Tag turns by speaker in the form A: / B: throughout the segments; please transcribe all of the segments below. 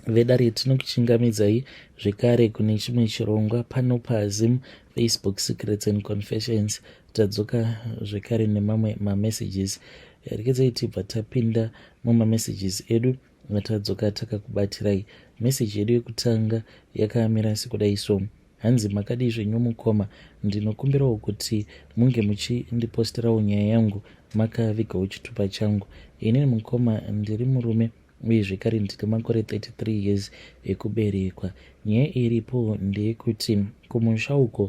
A: Vedare tinokuchingamidzai zvekare kune chimwe chirongwa pano paZim Facebook Secrets and Confessions. Tadzoka zvekare nemamwe mamessages. Regedzai tibva tapinda mumamessages edu atadzoka takakubatirai. Message yedu yekutanga yakamira sekudai so. Hanzi makadii zvenyu mukoma, ndinokumbirawo kuti munge muchindiposterawo nyaya yangu makavigawo chitupa changu. Inini mukoma ndiri murume uye zvekare ndine makore 33 years ekuberekwa. Nyaya iripo ndeyekuti kumusha uko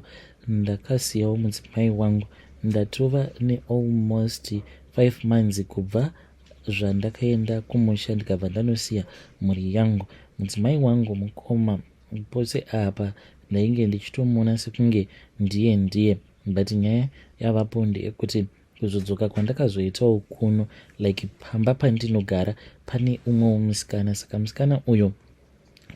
A: ndakasiyawo mudzimai wangu ndatova nealmost 5 months kubva zvandakaenda kumusha ndikabva ndanosiya mhuri yangu. Mudzimai wangu mukoma pose apa ndainge ndichitomuona sekunge ndiye ndiye but nyaya yavapo ndeyekuti Kuzodzoka kwandakazoitawo kuno like pamba pandinogara pane umwewo musikana saka musikana uyo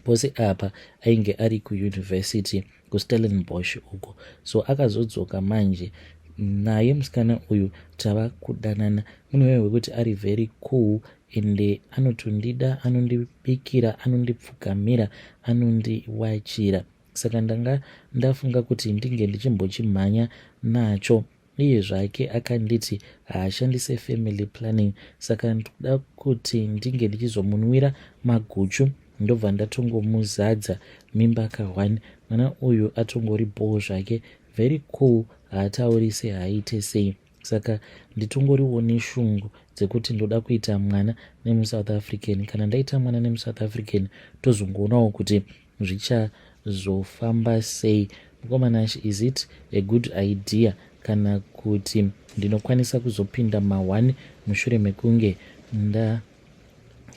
A: pose apa ainge ari kuuniversity kuStellenbosch uko so akazodzoka manje naye musikana uyu tava kudanana munhu uyo wekuti ari very cool ende anotondida anondibikira anondipfugamira anondiwachira saka ndanga ndafunga kuti ndinge ndichimbochimhanya nacho Iye zvake akanditi haashandise family planning saka ndikuda kuti ndinge ndichizomunwira maguchu ndobva ndatongomuzadza mimba ka1. Mwana uyu atongori bhoo zvake very cool haataurise haaite sei saka nditongoriwo neshungu dzekuti ndoda kuita mwana nemuSouth African. Kana ndaita mwana nemuSouth African tozongoonawo kuti zvichazofamba sei mukoma Nash is it a good idea kana kuti ndinokwanisa kuzopinda ma1 mushure mekunge nda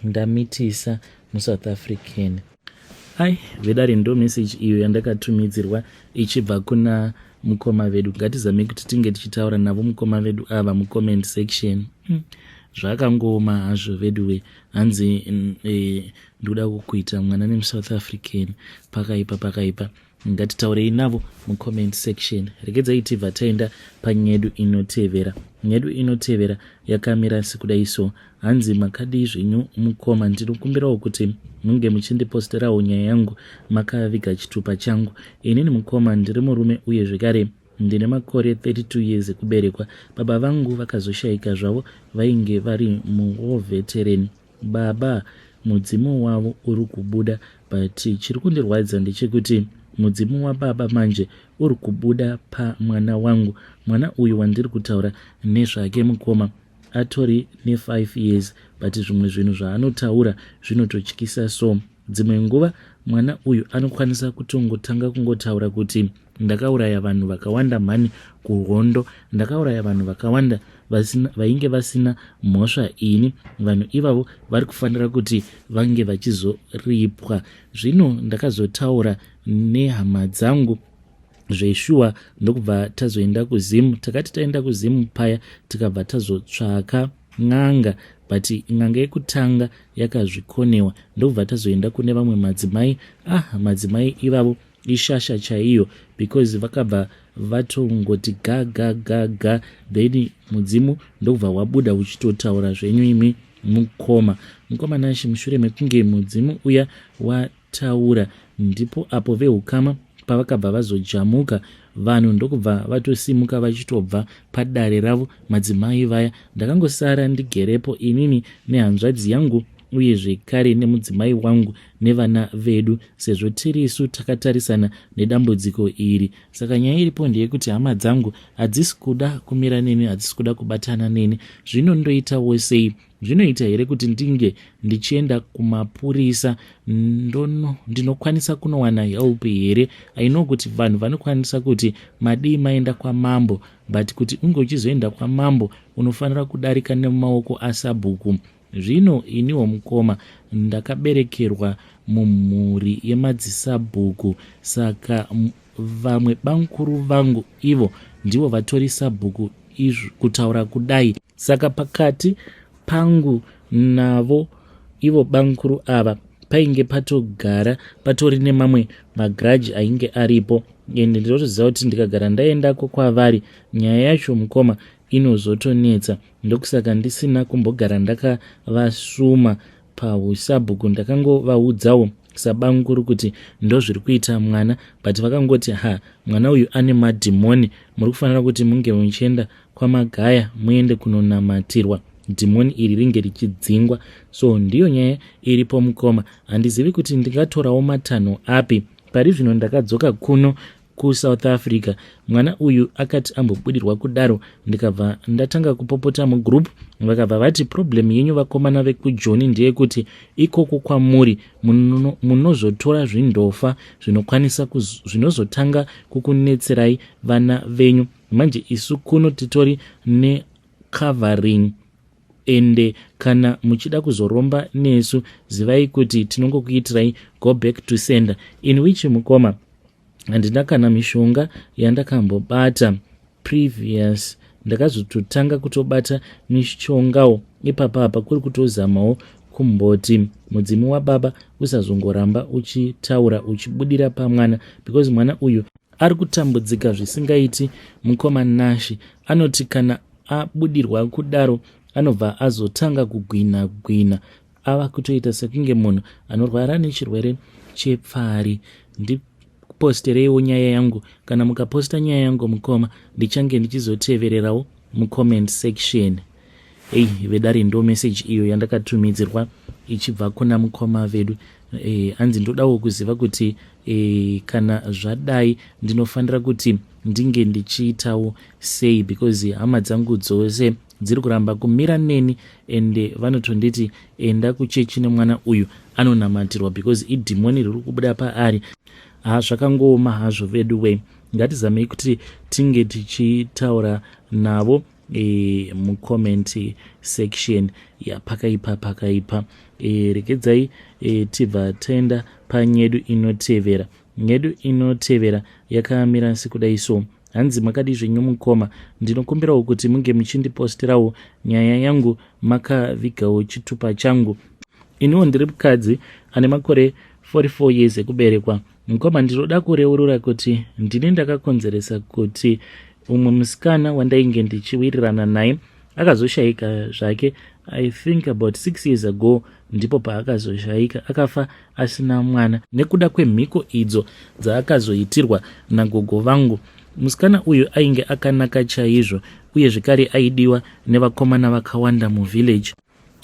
A: ndamitisa musouth african ai vedare ndo message iyo yandakatumidzirwa ichibva kuna mukoma vedu ngatizamei kuti tinge tichitaura navo mukoma vedu ava mucomment section hmm. Zvakangooma hazvo veduwe hanzi eh, ndikuda kukuita mwana nemusouth african pakaipa pakaipa ngatitaurei navo mucomment section regedzai tibva taenda panyedu inotevera nyedu inotevera yakamira sekudai so hanzi makadii zvenyu mukoma ndinokumbirawo kuti munge muchindiposterawo nyaya yangu makaviga chitupa changu inini mukoma ndiri murume uye zvekare Ndine makore 32 years ekuberekwa. Baba vangu vakazoshaika zvavo vainge vari muwar veteran. Baba mudzimu wavo uri kubuda but chiri kundirwadza ndechekuti mudzimu wababa manje uri kubuda pamwana wangu. Mwana uyu wandiri kutaura nezvake mukoma atori ne5 years but zvimwe zvinhu zvaanotaura zvinototyisa so dzimwe nguva mwana uyu anokwanisa kutongotanga kungotaura kuti Ndakauraya vanhu vakawanda mhani kuhondo. Ndakauraya vanhu vakawanda vasina, vainge vasina mhosva ini. Vanhu ivavo vari kufanira kuti vange vachizoripwa. Zvino ndakazotaura nehama dzangu zveshuwa ndokubva tazoenda kuZim. Takati taenda kuZim paya tikabva tazotsvaka n'anga but n'anga yekutanga yakazvikonewa ndokubva tazoenda kune vamwe madzimai. Ah, madzimai ivavo ishasha chaiyo because vakabva vatongoti ga ga ga ga then mudzimu ndokubva wabuda uchitotaura zvenyu imi mukoma mukoma Nashe mushure mekunge mudzimu uya wataura ndipo apo vehukama pavakabva vazojamuka vanhu ndokubva vatosimuka vachitobva padare ravo madzimai vaya ndakangosara ndigerepo inini nehanzvadzi yangu uye zvekare nemudzimai wangu nevana vedu sezvo tirisu takatarisana nedambudziko iri. Saka nyaya iripo ndeyekuti hama dzangu hadzisi kuda kumira neni, hadzisi kuda kubatana neni. Zvino ndoitawo sei? Zvinoita here kuti ndinge ndichienda kumapurisa ndono ndinokwanisa kunowana help here? I know kuti vanhu vanokwanisa kuti madii maenda kwamambo but kuti unge uchizoenda kwamambo unofanira kudarika nemumaoko asabhuku. Zvino iniwo mukoma ndakaberekerwa mumhuri yemadzisabhuku saka vamwe bamkuru vangu ivo ndivo vatori sabhuku izvo kutaura kudai. Saka pakati pangu navo ivo bamkuru ava painge patogara patori nemamwe magrudge ainge aripo ende ndinotoziva kuti ndikagara ndaendako kwavari nyaya yacho mukoma inozotonetsa ndokusaka ndisina kumbogara ndakavasuma. Pahusabhuku ndakangovaudzawo sabanguru kuti ndozviri kuita mwana, but vakangoti, "Ha, mwana uyu ane madhimoni. Muri kufanira kuti munge muchienda kwaMagaya, muende kunonamatirwa, dhimoni iri ringe richidzingwa." So ndiyo nyaya iripo, mukoma. Handizivi kuti ndingatorawo matanho api. Pari zvino ndakadzoka kuno kuSouth Africa. Mwana uyu akati ambobudirwa kudaro, ndikabva ndatanga kupopota mugroup. Vakabva vati, "Problem yenyu vakomana vekuJoni ndeyekuti ikoko kwamuri munozotora zvindofa zvinokwanisa zvinozotanga kukunetserai vana venyu. Manje isu kuno titori necovering, ende kana muchida kuzoromba nesu, zivai kuti tinongokuitirai go back to sender." In which, mukoma, handina kana mishonga yandakambobata previous. Ndakazototanga kutobata mishongawo ipapa kuri kutozamawo kumboti mudzimu wababa usazongoramba uchitaura uchibudira pamwana, because mwana uyu ari kutambudzika zvisingaiti. Mukoma Nashi, anoti kana abudirwa kudaro, anobva azotanga kugwina gwina, ava kutoita sekunge munhu anorwara nechirwere chepfari. Ndipostereiwo nyaya yangu. Kana mukaposta nyaya yangu, mukoma, ndichange ndichizotevererawo mucomment section. Ei vedare, ndo message iyo yandakatumidzirwa ichibva kuna mukoma vedu. Hanzi ndodawo kuziva kuti kana zvadai ndinofanira kuti ndinge ndichiitawo sei, because hama dzangu dzose dziri kuramba kumira neni, ende vanotonditi enda kuchechi nemwana uyu anonamatirwa, because idhimoni riri kubuda paari. Ha, zvakangooma hazvo vedu we. Ngatizamei kuti tinge tichitaura navo mucomment section. Yapakaipa, pakaipa. Regedzai tibva taenda panyedu inotevera. Nyedu inotevera yakamira sekudai so. Hanzi, "Makadi zvenyu mukoma? Ndinokumbirawo kuti munge muchindiposterawo nyaya yangu makavigawo chitupa changu. Iniwo ndiri mukadzi ane makore 44 years ekuberekwa. Mukoma, ndinoda kureurura kuti ndini ndakakonzeresa kuti umwe musikana wandainge ndichiwirirana naye akazoshayika zvake. I think about 6 years ago ndipo paakazoshayika. Akafa asina mwana nekuda kwemhiko idzo dzaakazoitirwa nagogo vangu. Musikana uyu ainge akanaka chaizvo, uye zvekare aidiwa nevakomana vakawanda muvillage.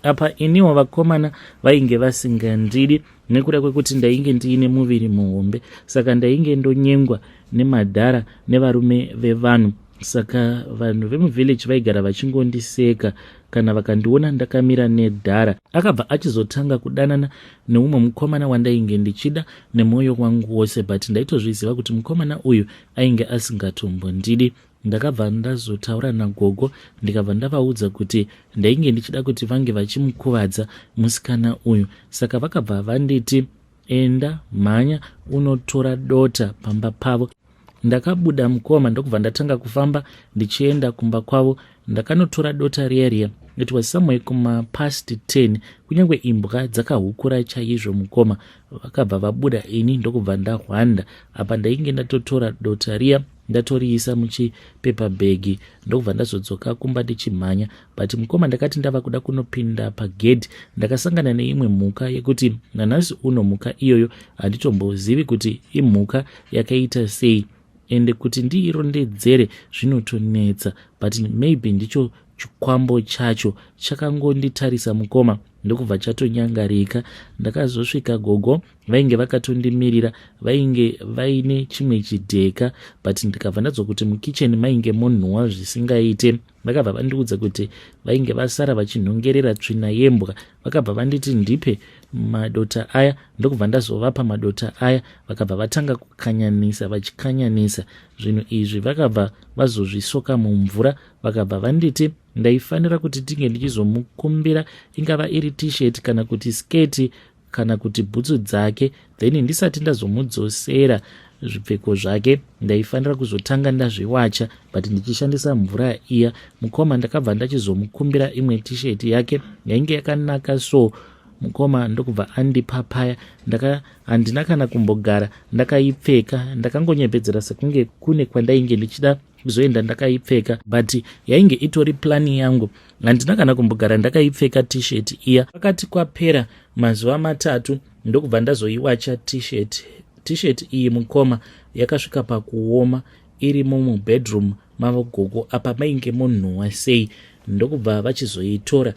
A: Apa iniwo vakomana vainge vasingandidi nekuda kwekuti ndainge ndiine muviri muhombe, saka ndainge ndonyengwa nemadhara nevarume vevanhu. Saka vanhu vemuvillage vaigara vachingondiseka kana vakandiona ndakamira nedhara. Akabva achizotanga kudanana neumwe mukomana wandainge ndichida nemwoyo wangu wose, but ndaitozviziva kuti mukomana uyu ainge asingatombondidi. Ndakabva ndazotaura nagogo, ndikabva ndavaudza kuti ndainge ndichida kuti vange vachimukuvadza musikana uyu. Saka vakabva vanditi, 'Enda, mhanya unotora dota pamba pavo.' Ndakabuda, mukoma, ndokubva ndatanga kufamba ndichienda kumba kwavo. Ndakanotora dota riya riya. It was somewhere kumapast 10. Kunyange imbwa dzakahukura chaizvo, mukoma. Vakabva vabuda, ini ndokubva ndahwanda. Apa ndainge ndatotora dota riya, ndatoriisa muchipepa bhegi, ndokubva ndazodzoka kumba ndichimhanya. But mukoma, ndakati ndava kuda kunopinda pagedhi, ndakasangana neimwe mhuka yekuti nanhasi uno mhuka iyoyo handitombozivi kuti imhuka yakaita sei, ende kuti ndiirondedzere zvinotonetsa, but maybe ndicho chikwambo chacho. Chakangonditarisa, mukoma, ndokubva chatonyangarika. Ndakazosvika, gogo vainge vakatondimirira, vainge vaine chimwe chidheka, but ndikabva ndadzwa kuti mukicheni mainge monhuhwa zvisingaite. Vakabva vandiudza kuti vainge vasara vachinhongerera tsvina yembwa. Vakabva vanditi ndipe madota aya, ndokubva ndazovapa madota aya. Vakabva vatanga kukanyanisa, vachikanyanisa zvinhu izvi, vakabva vazozvisoka mumvura. Vakabva vanditi ndaifanira kuti tinge ndichizomukumbira, ingava iri T-shirt kana kuti sketi kana kuti bhutsu dzake. Then ndisati ndazomudzosera zvipfeko zvake, ndaifanira kuzotanga ndazviwacha, but ndichishandisa mvura iya. Mukoma, ndakabva ndachizomukumbira imwe T-shirt yake yainge yakanaka. So Mukoma ndokubva andipa paya. Ndaka handina kana kumbogara ndakaipfeka, ndakangonyepedzera sekunge kune kwandainge ndichida kuzoenda ndakaipfeka, but yainge itori plani yangu. Handina kana kumbogara ndakaipfeka t-shirt iya. Pakati kwapera mazuva 3 ndokubva ndazoiwacha t-shirt. T-shirt iyi, mukoma, yakasvika pakuoma irimo mubedroom mavo gogo. Apa mainge monhuhwa sei. Ndokubva vachizoitora,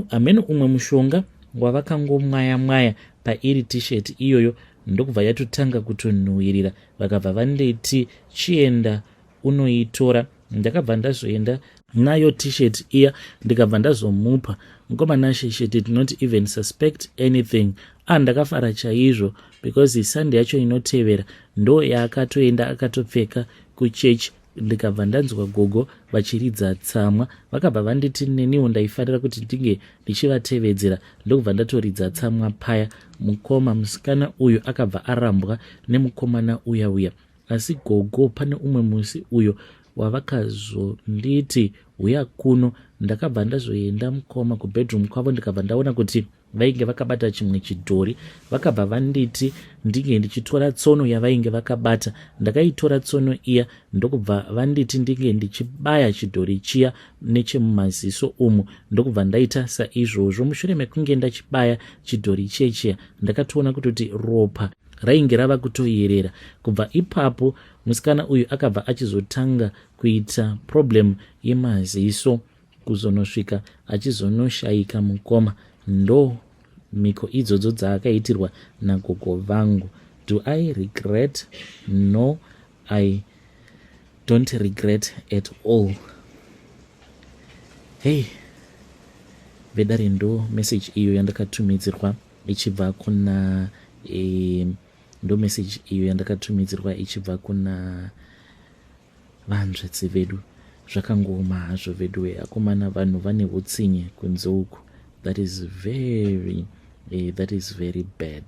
A: hameno umwe mushonga wavakangomwaya mwaya pairi t-shirt iyoyo, ndokubva yatotanga kutonhuhwirira. Vakabva vanditi, "Chienda unoitora." Ndakabva ndazoenda nayo t-shirt iya, ndikabva ndazomupa. Mukoma Nashe, she did not even suspect anything. Ah, ndakafara chaizvo because Sunday yacho inotevera ndo yaakatoenda akatopfeka kuchechi. Ndikabva ndanzwa gogo vachiridza tsamwa. Vakabva vanditi neniwo ndaifanira kuti ndinge ndichivatevedzera, ndokubva ndatoridza tsamwa paya. Mukoma, musikana uyu akabva arambwa nemukomana uya uya. Asi gogo pane umwe musi uyo wavakazonditi, "Uya kuno." Ndakabva ndazoenda, mukoma, kubedroom kwavo, ndikabva ndaona kuti vainge vakabata chimwe chidhori. Vakabva vanditi ndinge ndichitora tsono yavainge vakabata. Ndakaitora tsono iya, ndokubva vanditi ndinge ndichibaya chidhori chiya nechemumaziso umu, ndokubva ndaita saizvozvo. Mushure mekunge ndachibaya chidhori chechiya, ndakatoona kutoti ropa rainge rava kutoyerera. Kubva ipapo musikana uyu akabva achizotanga kuita problem yemaziso, kuzonosvika achizonoshayika. Mukoma, ndo mhiko idzodzo dzaakaitirwa nagogo vangu. Do I regret? No, I don't regret at all. Hei vedare, ndo message iyo yandakatumidzirwa ichibva kuna ndo message iyo yandakatumidzirwa ichibva kuna vanzvetsi vedu. Zvakangooma hazvo vedu. Akomana, vanhu vane utsinye kunze uku. That is very bad.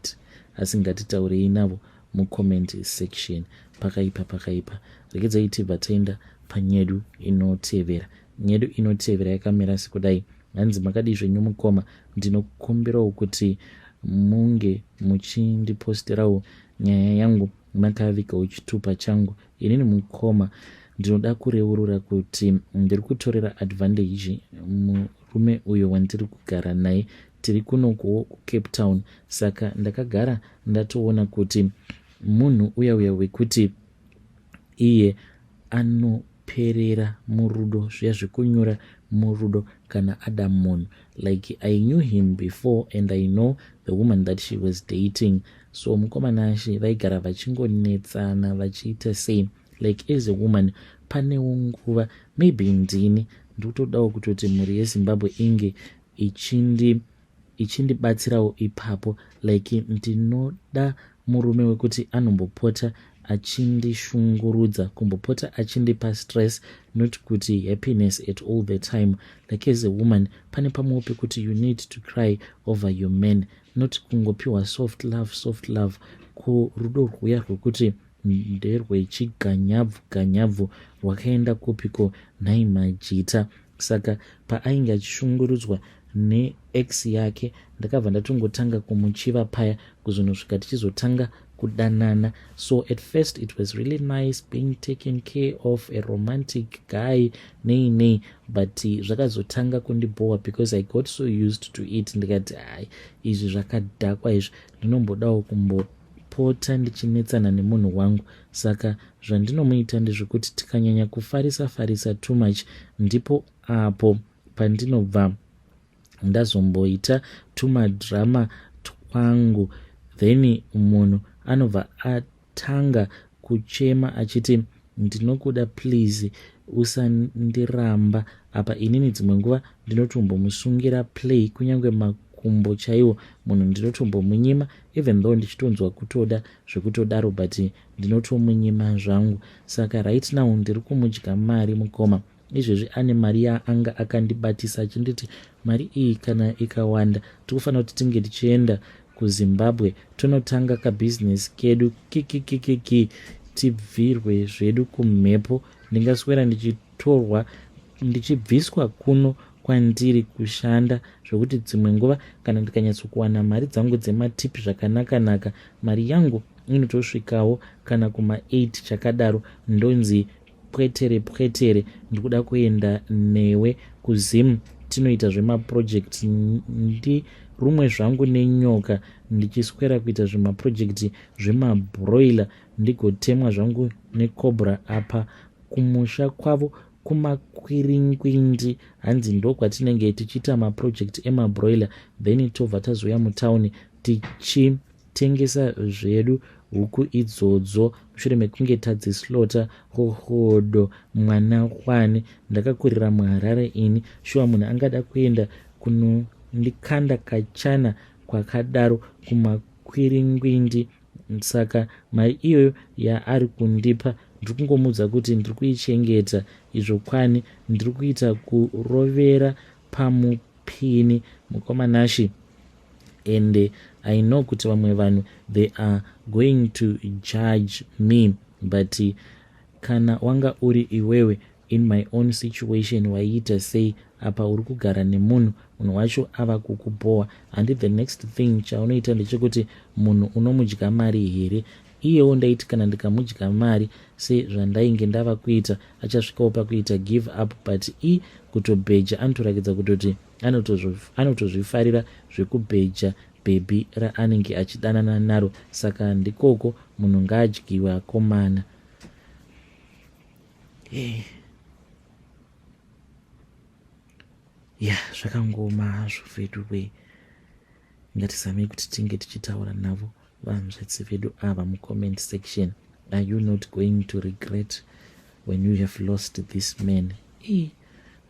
A: Asi ngatitaurei navo mucomment section. Pakaipa, pakaipa. Regedzai tibva taenda panyedu inotevera. Nyedu inotevera yakamira sekudai. Hanzi, "Makadii zvenyu mukoma? Ndinokumbirawo kuti munge muchindiposterawo nyaya yangu makavigawo chitupa changu. Inini, mukoma, ndinoda kureurura kuti ndiri kutorera advantage murume uyo wandiri kugara naye. Tiri kunokuwo kuCape Town. Saka ndakagara ndatoona kuti munhu uya uya wekuti iye anoperera murudo, zviya zvekunyura murudo kana ada munhu. Like, I knew him before and I know the woman that she was dating. So mukoma Nashe, vaigara vachingonetsana, vachiita sei. Like, as a woman, panewo nguva, maybe ndini ndikutodawo kutoti mhuri yeZimbabwe inge ichindibatsirawo ipapo. Like, ndinoda murume wekuti anombopota achindishungurudza, kumbopota achindipa stress, not kuti happiness at all the time. Like, as a woman, pane pamwewo pekuti you need to cry over your man, not kungopiwa soft love, soft love. Kurudo rwuya rwekuti nderwechiganyabvu ganyabvu rwakaenda kupiko nhai majita? Saka paainge achishungurudzwa neex yake, ndakabva ndatongotanga kumuchiva paya, kuzonosvika tichizotanga kudanana. So at first it was really nice being taken care of, a romantic guy, nei nei, but zvakazotanga kundibhowa because I got so used to it. Ndikati, hai, izvi zvakadhakwa izvi, ndinombodawo kumbopota ndichinetsana nemunhu wangu. Saka zvandinomuita ndezvekuti tikanyanya kufarisa farisa too much, ndipo apo pandinobva ndazomboita tumadrama twangu. Then munhu anobva atanga kuchema achiti, 'Ndinokuda, please usandiramba.' Apa inini dzimwe nguva ndinotombomusungira play, kunyange makumbo chaiwo munhu ndinotombomunyima, even though ndichitonzwa kutoda zvekutodaro, but ndinotomunyima zvangu. Saka right now ndiri kumudya mari, mukoma. Izvezvi ane mari yaanga akandibatisa achinditi mari iyi kana ikawanda tikufanira kuti tinge tichienda kuZimbabwe tonotanga kabhizinesi kedu kikikikiki, tibvirwe zvedu kumhepo. Ndingaswera ndichitorwa ndichibviswa kuno. kwandiri kushanda zvekuti dzimwe nguva kana ndikanyatsokuwana mari dzangu dzematipi zvakanaka-naka mari yangu inotosvikawo kana kuma8 chakadaro ndonzi pwetere pwetere ndikuda kuenda newe kuzim tinoita zvemaproject ndirumwe zvangu nenyoka ndichiswera kuita zvemaproject zvemabroiler ndigotemwa zvangu necobra apa kumusha kwavo kumakwiringwindi hanzi ndokwatinenge tichiita maproject emabroiler then tobva tazouya mutauni tichitengesa zvedu huku idzodzo mushure mekunge tadzislota hohodo mwana wani ndakakurira muharare ini shuwa munhu angada kuenda kunondikanda kachana kwakadaro kumakwiringwindi saka mari iyoyo yaari kundipa ndiri kungomuudza kuti ndiri kuichengeta izvo kwani ndiri kuita kurovera pamupini mukoma Nashy ende I know kuti vamwe vanhu they are going to judge me but kana wanga uri iwewe in my own situation waiita sei apa uri kugara nemunhu munhu wacho ava kukubhowa handi the next thing chaunoita ndechekuti munhu unomudya mari here iyewo ndaiti kana ndikamudya mari sezvandainge ndava kuita achasvikawo pakuita give up but i kutobheja anotorakidza kutoti anotozvifarira zvekubheja bhebhi raanenge achidanana naro saka ndikoko munhu ngaadyiwe akomana hey. Ya zvakangooma hazvo veduwe ngatizamei kuti tinge tichitaura navo vanzvetsi vedu ava mucomment section are you not going to regret when you have lost this man e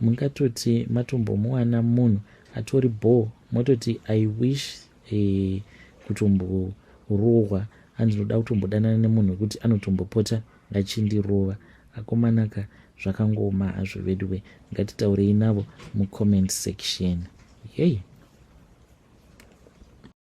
A: mungatoti matombomuwana munhu atori bho mototi i wish eh, kutomborohwa andinoda kutombodanana nemunhu wekuti anotombopota achindirova akomanaka zvakangooma hazvo veduwe ngatitaurei navo mucomment section yei.